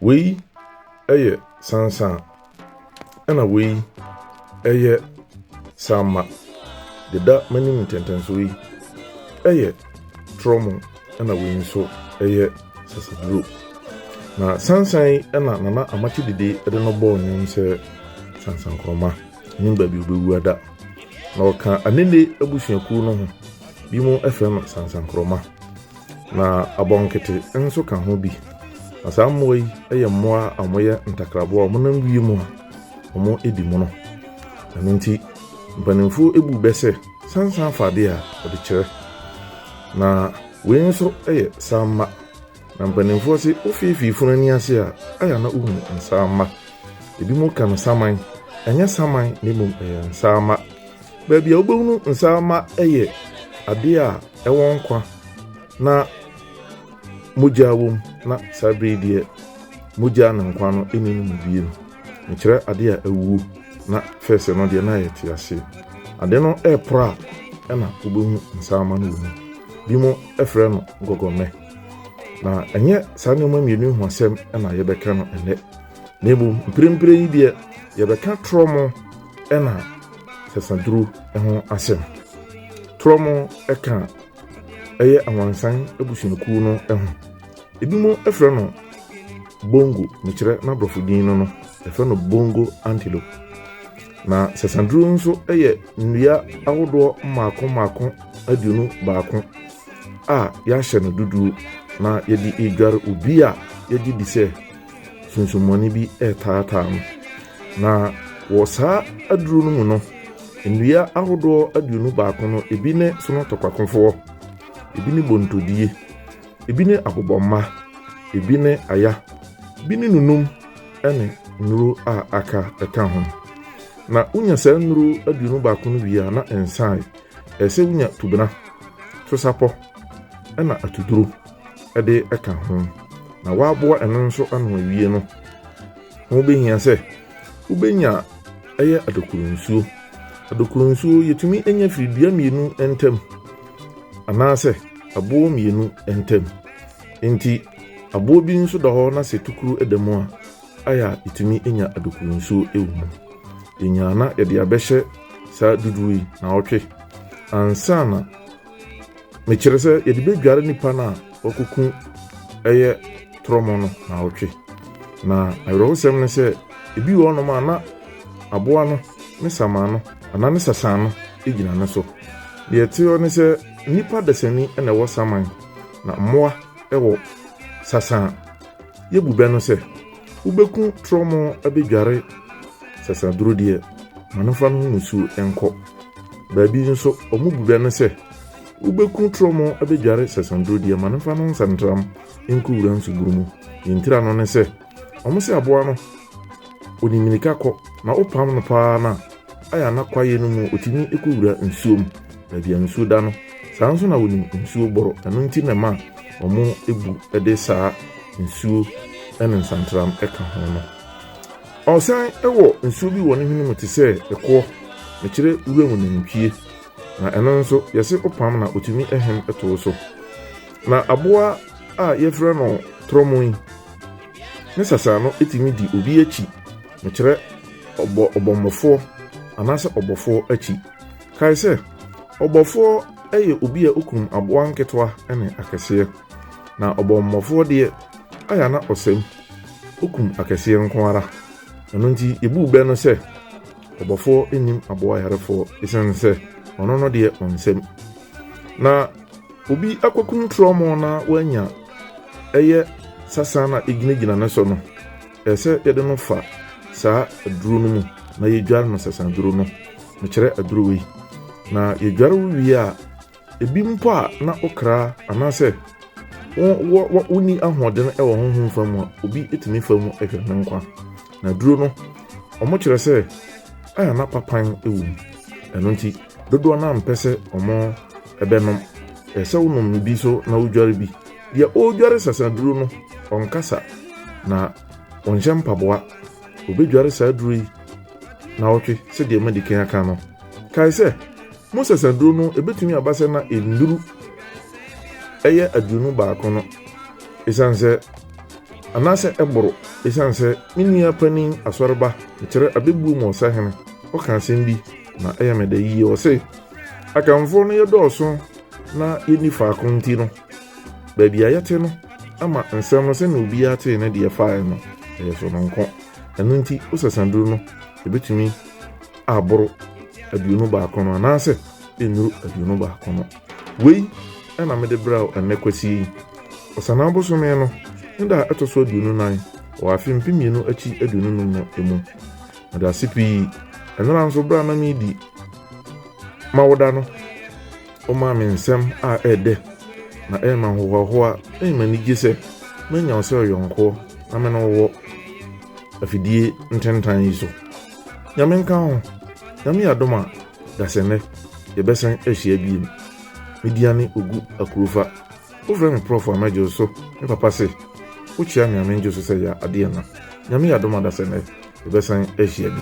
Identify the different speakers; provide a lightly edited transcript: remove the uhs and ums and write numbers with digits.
Speaker 1: Wei yɛ sansan, ɛna wei yɛ samma. Deɛ ɛda m'anim ntɛntɛnsoɔ yi yɛ torɔmo, ɛna wei nso yɛ sasaduro. Na sansan yi na Nana Amakye Dede de no bɔɔ nnwom sɛ Sansankorɔma nim baabi a ɔbɛwu ada. Na ɔka Anene abusuakuo no ho. Binom frɛ no Sansankorɔma. Na abɔnkete nso ka ho bi. Na saa mmoa yi yɛ mmoa a wɔyɛ ntakraboa a wɔnam wiem a wɔdi mono. Ɛno nti, mpanimfoɔ bu bɛ sɛ, sansan fa adeɛ a, wɔde kyerɛ. Na wei nso yɛ samma. Na mpanimfoɔ se wofeefee funu ani ase a, ayɛ a na wohu nsamma. Ebinom ka no saman. Ɛnyɛ saman na mmom ɛyɛ nsamma. Baabi a wobɛhunu nsamma yɛ adeɛ a ɛwɔ nkwa na mogya wom na saa bere yi deɛ mogya ne nkwa no nni no mu bio. Mekyerɛ adeɛ a awuo na fɛs no deɛ na yɛte aseɛ. Ade no ɛrepora a ɛna wobɛhu nsaama no wɔ mu. Binom frɛ no gɔgɔmɛ. Na ɛnyɛ saa nneɛma mmienu yi ho asɛm na yɛbɛka no ɛnnɛ. Na mmom mprempren yi deɛ yɛbɛka torɔmo ɛna sasaduro ho asɛm. Torɔmo ɛka ɛyɛ awansan abusuakuo no ho. Ebinom frɛ no bongo, mekyerɛ n'aborɔfo din no no, yɛfrɛ no bongo antelope. Na sasaduro nso yɛ nnua ahodoɔ mmaako mmaako 21 a yɛahyɛ no dodoɔ na yɛde redware obi a yɛgye di sɛ sunsumɔne bi retaataa no. Na wɔ saa aduro no mu no, nnua ahodoɔ 21 no, ebi ne sono tɔkwakofoɔ, ebi ne bontodie, ebi ne abobɔmma, ebi ne aya, bi ne nunum ne nnuro a aka ka ho. Na wonya saa nnuro 21 no wie a na nsae. Ɛsɛ sɛ wonya tubena, tosapɔ, ɛna atuduro de ka ho. Na woaboa ɛno nso ano awie no, ho bɛhia sɛ wobɛnya ɛyɛ adokoro nsuo. Adokoro nsuo yɛtumi nya firi dua mmienu ntam anaasɛ aboɔ mmienu ntam. Nti aboɔ bi nso da hɔ na sɛ tukuro da mu a, ayɛ a yɛtumi nya adokoro nsuo wɔ mu. Yɛnya na yɛde abɛhyɛ saa duduro yi naawɔtwe ansa na mekyerɛ sɛ yɛde bɛdware nipa no a wakɔku ɛyɛ torɔmo no naawɔtwe. Na awerɛhosɛm ne sɛ ebi wɔ hɔnom a na aboa no ne saman no anaa ne sasan no gyina ne so. Deɛ ɛte hɔ ne sɛ nnipa dasani na ɛwɔ saman na mmoa wɔ sasan. Yɛbu bɛ no sɛ wobɛku torɔmo abɛdware sasaduro deɛ, ma no mfa no ho nsuo nkɔ. Baabi nso, wɔbu bɛ no sɛ wobɛku torɔmo abɛdware sasaduro deɛ, ma no mfa no nsantram nkɔwura nsuburu mu. Deɛ ntira no ne sɛ, wɔn sɛ aboa no, onim mmirika kɔ na wopam no paa no a, ayɛ a na kwaeɛ no mu otumi kɔwura nsuo mu, baabi a nsuo da no. Saa nso na wɔnim nsuo borɔ. Ɛno nti na ɛma wɔn bu de saa nsuo ne nsantram ka ho no. Ɔsan wɔ nsuo bi wɔ ne hwene mu te sɛ ɛkoɔ, mekyerɛ wuram nantwie. Na ɛno nso, yɛse wopam na otumi hem to so. Na aboa a yɛfrɛ no torɔmo yi, ne sasa no tumi di obi akyi, mekyerɛ ɔbɔ ɔbɔmmɔfoɔ anaasɛ ɔbɔfoɔ akyi. Kae sɛ, ɔbɔfoɔ yɛ obi a okum aboa nketewa ne akɛseɛ. Na ɔbɔmmɔfoɔ deɛ, ayɛ a na ɔsɛm, okum akɛseɛ nko ara. Ɛno nti, yɛbuu bɛ no sɛ, ɔbɔfoɔ nnim aboa yarefoɔ ɛsiane sɛ ɔno no deɛ ɔnsɛm. Na obi akɔkum torɔmo na wanya ɛyɛ sasa na ɛgyinagyina ne so no, ɛsɛ sɛ yɛde no fa saa aduro no mu na yɛdware no sasaduro no. Mekyerɛ aduro wei. Na yɛdware wo wie a, ebi mpo a na wokra anaasɛ wonni ahoɔden wɔ honhom fa mu a, obi tumi fa mu hwɛ ne nkwa. Na aduro no, wɔkyerɛ sɛ ayɛ na papan wɔ mu. Ɛno nti, dodoɔ no ampɛ sɛ wɔn bɛnom. Ɛsɛ sɛ wonom bi so na wodware bi. Deɛ ɔredware sasaduro no, ɔnkasa na ɔnhyɛ mpaboa. Obɛdware saa aduro yi naawɔtwe sɛdeɛ madi kan aka no. Kae sɛ, mo sasaduro no ebɛtumi aba sɛ na nnuru ɛyɛ 21 no, ɛsiane sɛ Anaasɛ ɛboro, esiane sɛ me nua panin asɔreba, mekyerɛ Abɛbuo mu ɔsahene, ɔka asɛm bi na ɛyɛ me dɛ yie. Ɔse, Akanfoɔ no yɛdɔɔso na yɛnni faako nti no, baabi a yɛte no ama nsɛm no sɛnea obiara tee ne deɛ faeɛ no, ɛyɛ sononko. Ɛno nti, wo sasaduro no, ɛbɛtumi aboro 21 no anaasɛ ɛnnuru 21 no. Wei na mede brɛ wo ɛnnɛ Kwasie yi. Ɔsanaa bosome no ne da a ɛtɔ so 24 wɔ afe 2000 akyi 25 no mu. Meda ase pii. Ɛnora nso berɛ a na meredi m'awoda no, womaa me nsɛm a ɛyɛ dɛ na ɛyɛ me ahohoahoa na ɛyɛ me anigye sɛ manya wo sɛ ɔyɔnkoɔ na me ne wo wɔ afidie ntentan yi so. Nyame nka ho. Nyame yɛ adom a, dasɛ nnɛ yɛbɛsan ahyia bio. Mediane Ogu Akurofa. Wofrɛ me Prɔfo a mɛgye wo so. Me papa se, wokyia me a mengye so sɛ yɛ adeɛ na. Nyame yɛ adom a dasɛ nnɛ yɛbɛsan ahyia bio.